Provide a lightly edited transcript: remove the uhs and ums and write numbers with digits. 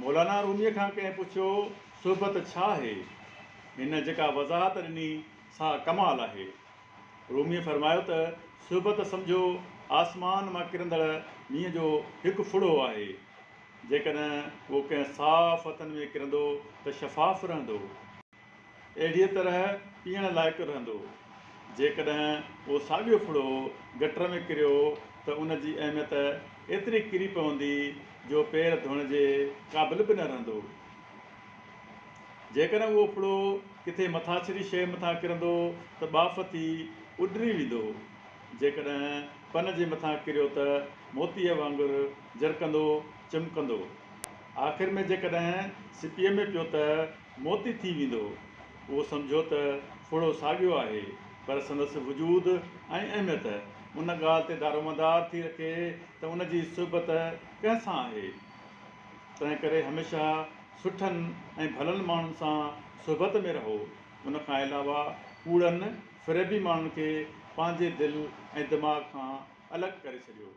مولانا روميء کان ڪنهن پڇيو، صحبت ڇا آهي؟ هن جيڪا وضاحت ڏني، سا ڪمال آهي. روميء فرمايو ته، صحبت سمجهو آسمان مان ڪرندڙ مينهن جو هڪ ڦڙو آهي. جيڪڏهن اهو ڪنهن صاف هٿن ۾ ڪرندو ته شفاف رهندو. اهڙيء طرح پيئڻ لائق رهندو. جيڪڏهن اهو ساڳيو ڦڙو گٽر ۾ ڪريو ته ان جي اهميت ايتري ڪري پوندي جو پير ڌوئڻ جي قابل به نه رهندو. جيڪڏهن اهو ڦڙو ڪٿي مٿاڇري شيء مٿان ڪرندو ته ٻاڦ ٿي اڏري ويندو. جيڪڏهن پن جي مٿان ڪريو ته موتيء وانگر جرڪندو چمڪندو. آخر ۾ جيڪڏهن سپيء ۾ پيو ته موتي ٿي ويندو. اهو سمجهو ته ڦڙو ساڳيو آهي، پر سندس وجود ۽ اهميت ان ڳالهه تي دارومدار ٿي رکي ته ان جي صحبت ڪنهن سان آهي. تنهنڪري هميشه سٺن ۽ ڀلن ماڻهن سان صحبت ۾ رهو. ان کان علاوه ڪوڙن، فريبي ماڻهن کي پنهنجي دل ۽ دماغ کان الڳ ڪري ڇڏيو.